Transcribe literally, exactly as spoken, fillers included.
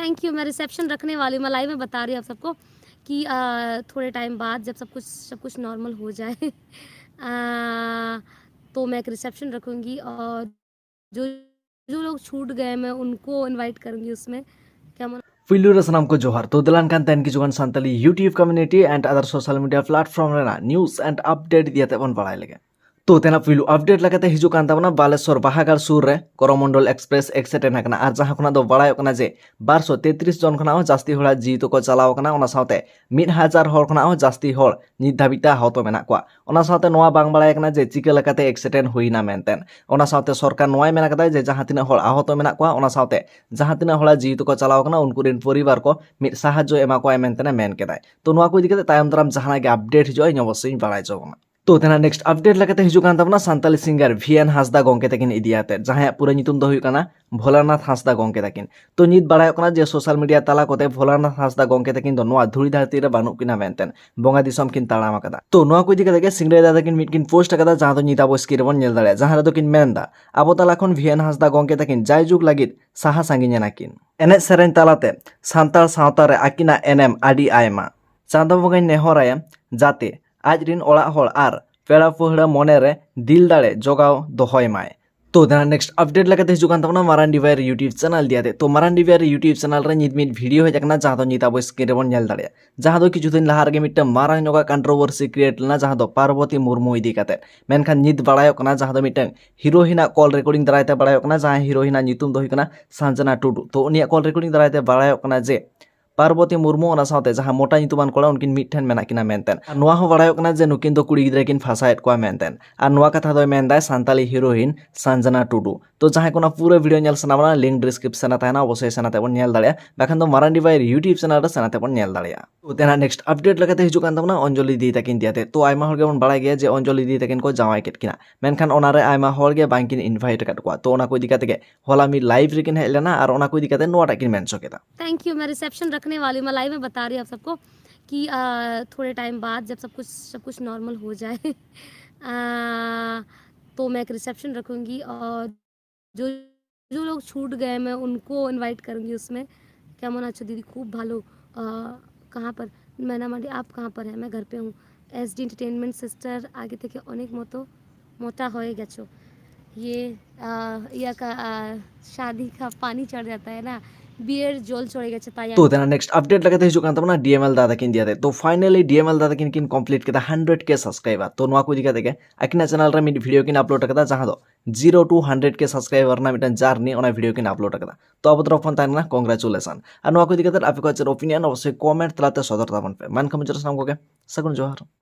Thank you. मैं reception रखने वाली हूँ, मैं लाइव में बता रही हूँ आप सबको कि आ, थोड़े टाइम बाद जब सब कुछ सब कुछ नॉर्मल हो जाए आ, तो मैं एक रिसेप्शन रखूंगी और जो जो लोग छूट गए मैं उनको इनवाइट करूंगी उसमें। क्या मन- ᱯᱩᱭᱞᱩ ᱨᱮ ᱥᱟᱱᱟᱢ ᱠᱚ ᱡᱚᱦᱟᱨ᱾ ᱛᱚ ᱫᱮᱞᱟᱱ ᱠᱟᱱ ᱛᱟᱦᱮᱱ ᱠᱤᱪᱷᱩ ᱜᱟᱱ Santali YouTube community and other social media platform ᱨᱮᱱᱟᱜ news and update ᱤᱫᱤ ᱠᱟᱛᱮ ᱵᱚᱱ ᱵᱟᱲᱟᱭ ᱞᱮᱜᱮ᱾ ᱛᱚ ᱛᱮᱱᱟᱜ ᱯᱩᱭᱞᱩ ᱟᱯᱰᱮᱴ ᱞᱮᱠᱟᱛᱮ ᱦᱤᱡᱩᱜ ᱠᱟᱱ ᱛᱟᱵᱚᱱᱟ ᱵᱟᱞᱮᱥᱚᱨ ᱵᱟᱦᱟᱜᱟᱲ ᱥᱩᱨ ᱨᱮ ᱠᱚᱨᱚᱢᱚᱱᱰᱚᱞ ᱮᱠᱥᱯᱨᱮᱥ ᱮᱠᱥᱤᱰᱮᱱᱴ ᱟᱠᱟᱱᱟ, ᱟᱨ ᱡᱟᱦᱟᱸ ᱠᱷᱚᱱᱟᱜ ᱫᱚ ᱵᱟᱲᱟᱭᱚᱜ ᱠᱟᱱᱟ ᱡᱮ ᱵᱟᱨᱥᱚ ᱛᱮᱛᱨᱤᱥ ᱡᱚᱱ ᱠᱷᱚᱱᱟᱜ ᱦᱚᱸ ᱡᱟᱹᱥᱛᱤ ᱦᱚᱲᱟᱜ ᱡᱤᱣᱤ ᱛᱚᱠᱚ ᱪᱟᱞᱟᱣ ᱟᱠᱟᱱᱟ, ᱚᱱᱟ ᱥᱟᱶᱛᱮ ᱢᱤᱫ ᱦᱟᱡᱟᱨ ᱦᱚᱲ ᱠᱷᱚᱱᱟᱜ ᱦᱚᱸ ᱡᱟᱹᱥᱛᱤ ᱦᱚᱲ ᱱᱤᱛ ᱫᱷᱟᱹᱵᱤᱡ ᱛᱮ ᱟᱦᱚᱛᱚ ᱢᱮᱱᱟᱜ ᱠᱚᱣᱟ᱾ ᱚᱱᱟ ᱥᱟᱶᱛᱮ ᱱᱚᱣᱟ ᱵᱟᱝ ᱵᱟᱲᱟᱭ ᱠᱟᱱᱟ ᱡᱮ ᱪᱤᱠᱟᱹ ᱞᱮᱠᱟᱛᱮ ᱮᱠᱥᱤᱰᱮᱱᱴ ᱦᱩᱭᱱᱟ ᱢᱮᱱᱛᱮ᱾ ᱚᱱᱟ ᱥᱟᱶᱛᱮ ᱥᱚᱨᱠᱟᱨ ᱱᱚᱣᱟᱭ ᱢᱮᱱ ᱠᱟᱫᱟ ᱡᱮ ᱡᱟᱦᱟᱸ ᱛᱤᱱᱟᱹᱜ ᱦᱚᱲ ᱟᱦᱚᱛᱚ ᱢᱮᱱᱟᱜ ᱠᱚᱣᱟ, ᱚᱱᱟ ᱥᱟᱶᱛᱮ ᱡᱟᱦᱟᱸ ᱛᱤᱱᱟᱹᱜ ᱦᱚᱲᱟᱜ ᱡᱤᱣᱤ ᱛᱚᱠᱚ ᱪᱟᱞᱟᱣ ᱟᱠᱟᱱᱟ, ᱩᱱᱠᱩ ᱨᱮᱱ ᱯᱚᱨᱤᱵᱟᱨ ᱠᱚ ᱢᱤᱫ ᱥᱟᱦᱟᱡᱽᱡᱚ ᱮᱢᱟ ᱠᱚᱣᱟᱭ ᱢᱮᱱᱛᱮ ᱢᱮᱱ ᱠᱮᱫᱟᱭ᱾ ᱛᱚ ᱱᱚᱣᱟ ᱠᱚ ᱤᱫᱤ ᱠᱟᱛᱮ ᱛᱟᱭᱚᱢ ᱫᱟᱨᱟᱢ ᱡᱟᱦᱟᱱᱟᱜ ᱜᱮ ᱟᱯᱰᱮᱴ ᱦᱤᱡᱩᱜᱼᱟ, ᱤᱧ ᱚᱵᱚᱥᱥᱳᱭ ᱤᱧ ᱵᱟᱲᱟᱭ ᱦᱚᱪᱚ ᱵᱚᱱᱟ᱾ ᱛᱚ ᱛᱮᱱᱟᱜ ᱱᱮᱠᱥᱴ ᱟᱯᱰᱮᱴ ᱞᱮᱠᱟᱛᱮ ᱦᱤᱡᱩᱜ ᱠᱟᱱ ᱛᱟᱵᱚᱱᱟ ᱥᱟᱱᱛᱟᱞᱤ ᱥᱤᱝᱜᱟᱨ ᱵᱷᱤ ᱮᱱ ᱦᱟᱸᱥᱫᱟ ᱜᱚᱝᱠᱮ ᱛᱟᱹᱠᱤᱱ ᱤᱫᱤ ᱟᱛᱮ, ᱡᱟᱦᱟᱸᱭᱟᱜ ᱯᱩᱨᱟᱹ ᱧᱩᱛᱩᱢ ᱫᱚ ᱦᱩᱭᱩᱜ ᱠᱟᱱᱟ ᱵᱷᱳᱞᱟᱱᱟᱛᱷ ᱦᱟᱸᱥᱫᱟ ᱜᱚᱝᱠᱮ ᱛᱟᱹᱠᱤᱱ᱾ ᱛᱚ ᱱᱤᱛ ᱵᱟᱲᱟᱭᱚᱜ ᱠᱟᱱᱟ ᱡᱮ ᱥᱳᱥᱟᱞ ᱢᱤᱰᱤᱭᱟ ᱛᱟᱞᱟ ᱠᱚᱛᱮ ᱵᱷᱳᱞᱟᱱᱟᱛᱷ ᱦᱟᱸᱥᱫᱟ ᱜᱚᱝᱠᱮ ᱛᱟᱹᱠᱤᱱ ᱫᱚ ᱱᱚᱣᱟ ᱫᱷᱩᱲᱤ ᱫᱷᱟᱹᱨᱛᱤ ᱨᱮ ᱵᱟᱹᱱᱩᱜ ᱠᱤᱱᱟ ᱢᱮᱱᱛᱮ, ᱵᱚᱸᱜᱟ ᱫᱤᱥᱚᱢ ᱠᱤᱱ ᱛᱟᱲᱟᱢ ᱟᱠᱟᱫᱟ᱾ ᱛᱚ ᱱᱚᱣᱟ ᱠᱚ ᱤᱫᱤ ᱠᱟᱛᱮ ᱜᱮ ᱥᱤᱝᱨᱟᱹᱭ ᱫᱟ ᱛᱟᱹᱠᱤᱱ ᱢᱤᱫ ᱠᱤᱱ ᱯᱳᱥᱴ ᱟᱠᱟᱫᱟ, ᱡᱟᱦᱟᱸ ᱫᱚ ᱱᱤᱛ ᱟᱵᱚ ᱥᱠᱨᱤᱱ ᱨᱮᱵᱚᱱ ᱧᱮᱞ ᱫᱟᱲᱮᱭᱟᱜᱼᱟ, ᱡᱟᱦᱟᱸ ᱨᱮᱫᱚ ᱠᱤᱱ ᱢᱮᱱ ᱮᱫᱟ, ᱟᱵᱚ ᱛᱟᱞᱟ ᱠᱷᱚᱱ ᱵᱷᱤ ᱮᱱ ᱦᱟᱸᱥᱫᱟ ᱜᱚᱝᱠᱮ ᱛᱟᱹᱠᱤᱱ ᱡᱟᱭᱡᱩᱜᱽ ᱞᱟᱹᱜᱤᱫ ᱥᱟᱦᱟ ᱥᱟᱺᱜᱤᱧ ᱮᱱᱟ ᱠᱤᱱ᱾ ᱮᱱᱮᱡ ᱥᱮᱨᱮᱧ ᱛᱟᱞᱟᱛᱮ ᱥᱟᱱᱛᱟᱲ ᱥᱟᱶᱛᱟ ᱨᱮ ᱟᱹᱠᱤᱱᱟᱜ ᱮᱱᱮᱢ ᱟᱹᱰᱤ ᱟᱭᱢᱟ᱾ ᱪᱟᱸᱫᱚ ᱵᱚᱸᱜᱟᱧ ᱱᱮᱦᱚᱨᱟᱭᱟ ᱡᱟᱛᱮ ᱟᱡ ᱨᱤᱱ ᱚᱲᱟᱜ ᱦᱚᱲ ᱟᱨ ᱯᱮᱲᱟ ᱯᱟᱹᱦᱲᱟᱹ ᱢᱚᱱᱮ ᱨᱮ ᱫᱤᱞ ᱫᱟᱲᱮ ᱡᱚᱜᱟᱣ ᱫᱚᱦᱚᱭ ᱢᱟᱭ᱾ ᱛᱚ ᱫᱮᱱᱟᱜ ᱱᱮᱠᱥᱴ ᱟᱯᱰᱮᱴ ᱞᱮᱠᱟᱛᱮ ᱦᱤᱡᱩᱜ ᱠᱟᱱ ᱛᱟᱵᱚᱱᱟ ᱢᱟᱨᱟᱱᱰᱤ ᱵᱷᱟᱭ YouTube ᱪᱮᱱᱮᱞ ᱫᱤᱭᱟᱛᱮ᱾ ᱛᱚ ᱢᱟᱨᱟᱱᱰᱤ ᱵᱷᱟᱭ YouTube ᱪᱮᱱᱮᱞ ᱨᱮ ᱱᱤᱛ ᱢᱤᱫ ᱵᱷᱤᱰᱤᱭᱳ ᱦᱮᱡ ᱟᱠᱟᱱᱟ, ᱡᱟᱦᱟᱸ ᱫᱚ ᱱᱤᱛ ᱟᱵᱚ ᱥᱠᱨᱤᱱ ᱨᱮᱵᱚᱱ ᱧᱮᱞ ᱫᱟᱲᱮᱭᱟᱜᱼᱟ, ᱡᱟᱦᱟᱸ ᱫᱚ ᱠᱤᱪᱷᱩ ᱫᱤᱱ ᱞᱟᱦᱟ ᱨᱮᱜᱮ ᱢᱤᱫᱴᱟᱝ ᱢᱟᱨᱟᱝ ᱧᱚᱜᱟᱜ ᱠᱚᱱᱴᱨᱳᱵᱷᱟᱨᱥᱤ ᱠᱨᱤᱭᱮᱴ ᱞᱮᱱᱟ, ᱡᱟᱦᱟᱸ ᱫᱚ ᱯᱟᱨᱵᱚᱛᱤ ᱢᱩᱨᱢᱩ ᱤᱫᱤ ᱠᱟᱛᱮ᱾ ᱢᱮᱱᱠᱷᱟᱱ ᱱᱤᱛ ᱵᱟᱲᱟᱭᱚᱜ ᱠᱟᱱᱟ ᱡᱟᱦᱟᱸ ᱫᱚ ᱢᱤᱫᱴᱟᱝ ᱦᱤᱨᱳᱭᱤᱱᱟᱜ ᱠᱚᱞ ᱨᱮᱠᱚᱨᱰᱤᱝ ᱫᱟᱨᱟᱭ ᱛᱮ ᱵᱟᱲᱟᱭᱚᱜ ᱠᱟᱱᱟ, ᱡᱟᱦᱟᱸᱭ ᱦᱤᱨᱳᱭᱤᱱᱟᱜ ᱧᱩᱛᱩᱢ ᱫᱚ ᱦᱩᱭᱩᱜ ᱠᱟᱱᱟ ᱥᱟᱱᱡᱟᱱᱟ ᱴᱩᱰᱩ᱾ ᱛᱚ ᱩᱱᱤᱭᱟᱜ ᱠᱚᱞ ᱨᱮᱠᱚᱨᱰᱤᱝ ᱫᱟᱨᱟᱭ ᱛᱮ ᱵᱟᱲᱟᱭᱚᱜ ᱠᱟᱱᱟ ᱡᱮ ᱯᱟᱨᱵᱚᱛᱤ ᱢᱩᱨᱢᱩ ᱚᱱᱟ ᱥᱟᱶᱛᱮ ᱡᱟᱦᱟᱸ ᱢᱚᱴᱟ ᱧᱩᱛᱩᱢᱟᱱ ᱠᱚᱲᱟ, ᱩᱱᱠᱤᱱ ᱢᱤᱫ ᱴᱷᱮᱱ ᱢᱮᱱᱟᱜ ᱠᱤᱱᱟ ᱢᱮᱱᱛᱮ᱾ ᱟᱨ ᱱᱚᱣᱟ ᱦᱚᱸ ᱵᱟᱲᱟᱭᱚᱜ ᱠᱟᱱᱟ ᱡᱮ ᱱᱩᱠᱤᱱ ᱫᱚ ᱠᱩᱲᱤ ᱜᱤᱫᱽᱨᱟᱹ ᱠᱤᱱ ᱯᱷᱟᱥᱟᱭᱮᱫ ᱠᱚᱣᱟ ᱢᱮᱱᱛᱮ᱾ ᱟᱨ ᱱᱚᱣᱟ ᱠᱟᱛᱷᱟ ᱫᱚᱭ ᱢᱮᱱᱫᱟᱭ ᱥᱟᱱᱛᱟᱞᱤ ᱦᱤᱨᱳᱭᱤᱱ ᱥᱟᱱᱡᱟᱱᱟ ᱴᱩᱰᱩ᱾ ᱛᱚ ᱡᱟᱦᱟᱸᱭ ᱠᱚ ᱚᱱᱟ ᱯᱩᱨᱟᱹ ᱵᱷᱤᱰᱤᱭᱳ ᱧᱮᱞ ᱥᱟᱱᱟ ᱵᱚᱱᱟ, ᱞᱤᱝᱠ ᱰᱤᱥᱠᱨᱤᱯᱥᱚᱱ ᱨᱮ ᱛᱟᱦᱮᱱᱟ, ᱚᱵᱚᱥᱥᱳᱭ ᱥᱮᱱ ᱠᱟᱛᱮ ᱵᱚᱱ ᱧᱮᱞ ᱫᱟᱲᱮᱭᱟᱜᱼᱟ, ᱵᱟᱠᱷᱟᱱ ᱫᱚ ᱢᱟᱨᱟᱱᱰᱤ ᱵᱷᱟᱭ YouTube ᱪᱮᱱᱮᱞ ᱨᱮ ᱥᱮᱱ ᱠᱟᱛᱮ ᱵᱚᱱ ᱧᱮᱞ ᱫᱟᱲᱮᱭᱟᱜᱼᱟ᱾ ᱛᱚ ᱛᱮᱱᱟᱜ ᱱᱮᱠᱥᱴ ᱟᱯᱰᱮᱴ ᱞᱮᱠᱟᱛᱮ ᱦᱤᱡᱩᱜ ᱠᱟᱱ ᱛᱟᱵᱚᱱᱟ ᱚᱧᱡᱚᱞᱤ ᱫᱤᱫᱤ ᱛᱟᱹᱠᱤᱱ ᱫᱤᱭᱟᱛᱮ᱾ ᱛᱚ ᱟᱭᱢᱟ ᱦᱚᱲ ᱜᱮᱵᱚᱱ ᱵᱟᱲᱟᱭ ᱜᱮᱭᱟ ᱡᱮ ᱚᱧᱡᱚᱞᱤ ᱫᱤᱫᱤ ᱛᱟᱹᱠᱤᱱ ᱠᱚ ᱡᱟᱶᱟᱭ ᱠᱮᱫ ᱠᱤᱱᱟ, ᱢᱮᱱᱠᱷᱟᱱ ᱚᱱᱟᱨᱮ ᱟᱭᱢᱟ ᱦᱚᱲ ᱜᱮ ᱵᱟᱝᱠᱤᱱ ᱤᱱᱵᱷᱟᱭᱤᱴ ᱟᱠᱟᱫ ᱠᱚᱣᱟ᱾ ᱛᱚ ᱚᱱᱟ ᱠᱚ ᱤᱫᱤ ᱠᱟᱛᱮ ᱜᱮ ᱦᱚᱞᱟ ᱢᱤᱫ ᱞᱟᱭᱤᱵᱷ ᱨᱮᱠᱤᱱ ᱦᱮᱡ ᱞᱮᱱᱟ ᱟᱨ ᱚᱱᱟ ᱠᱚ ᱤᱫᱤ ᱠᱟᱛᱮ ᱱᱚᱣᱟᱴᱟᱜ ᱠᱤᱱ ᱢᱮᱱ ᱦᱚᱪᱚ ᱠᱮᱫᱟ᱾ Thank you. मैं रिसेप्शन रखने वाली हूँ, मैं लाइव में बता रही हूँ आप सबको कि आ, थोड़े टाइम बाद जब सब कुछ सब कुछ नॉर्मल हो जाए आ, तो मैं एक रिसेप्शन रखूंगी और जो जो लोग छूट गए मैं उनको इनवाइट करूंगी उसमें। কেমন আছো দিদি? খুব ভালো। আহ, কাহা পর? ময়না মান্ডি, আপ কাহা পর হ্যাঁ? মে ঘর পে হুম। এসডি এন্টারটেইনমেন্ট সিস্টার আগে থেকে অনেক মতো মোটা হয়ে গেছো। ইয়ে আহ, ইয়া কা আহ, শাদি কা পানি চড় জাতা হ্যায় না, বিয়ের জল চড়ে গেছে তাই। ᱛᱚ ᱛᱮᱱᱟᱜ next update ᱞᱮᱠᱟᱛᱮ ᱦᱤᱡᱩᱜ ᱠᱟᱱ ᱛᱟᱵᱚᱱᱟ ᱰᱤ ᱮᱢ ᱮᱞ ᱫᱟᱫᱟ ᱠᱤᱱ ᱫᱤᱭᱟᱛᱮ᱾ ᱛᱚ finally ᱰᱤ ᱮᱢ ᱮᱞ ᱫᱟᱫᱟ ᱠᱤᱱ ᱠᱤᱱ complete ᱠᱮᱫᱟ hundred K subscriber᱾ ᱛᱚ ᱱᱚᱣᱟ ᱠᱚ ᱤᱫᱤ ᱠᱟᱛᱮ ᱜᱮ ᱟᱹᱠᱤᱱᱟᱜ channel ᱨᱮ ᱢᱤᱫ video ᱠᱤᱱ upload ᱟᱠᱟᱫᱟ, ᱡᱟᱦᱟᱸ ᱫᱚ zero to hundred K subscriber ᱨᱮᱱᱟᱜ ᱢᱤᱫᱴᱟᱝ journey, ᱚᱱᱟ video ᱠᱤᱱ upload ᱟᱠᱟᱫᱟ᱾ ᱛᱚ ᱟᱵᱚ ᱛᱚᱨᱚᱯ ᱠᱷᱚᱱ ᱛᱟᱦᱮᱸ ᱞᱮᱱᱟ congratulation᱾ ᱟᱨ ᱱᱚᱣᱟ ᱠᱚ ᱤᱫᱤ ᱠᱟᱛᱮ ᱟᱯᱮ ᱠᱚᱣᱟᱜ ᱪᱮᱫ opinion, ᱚᱵᱚᱥᱥᱳᱭ comment ᱛᱟᱞᱟᱛᱮ ᱥᱚᱫᱚᱨ ᱛᱟᱵᱚᱱ ᱯᱮ᱾ ᱢᱟ ᱮᱱᱠᱷᱟᱱ ᱢᱩᱪᱟᱹᱫ ᱨᱮ ᱥᱟᱱᱟᱢ ᱠᱚᱜᱮ ᱥᱟᱹᱜᱩᱱ ᱡᱚᱦᱟᱨ᱾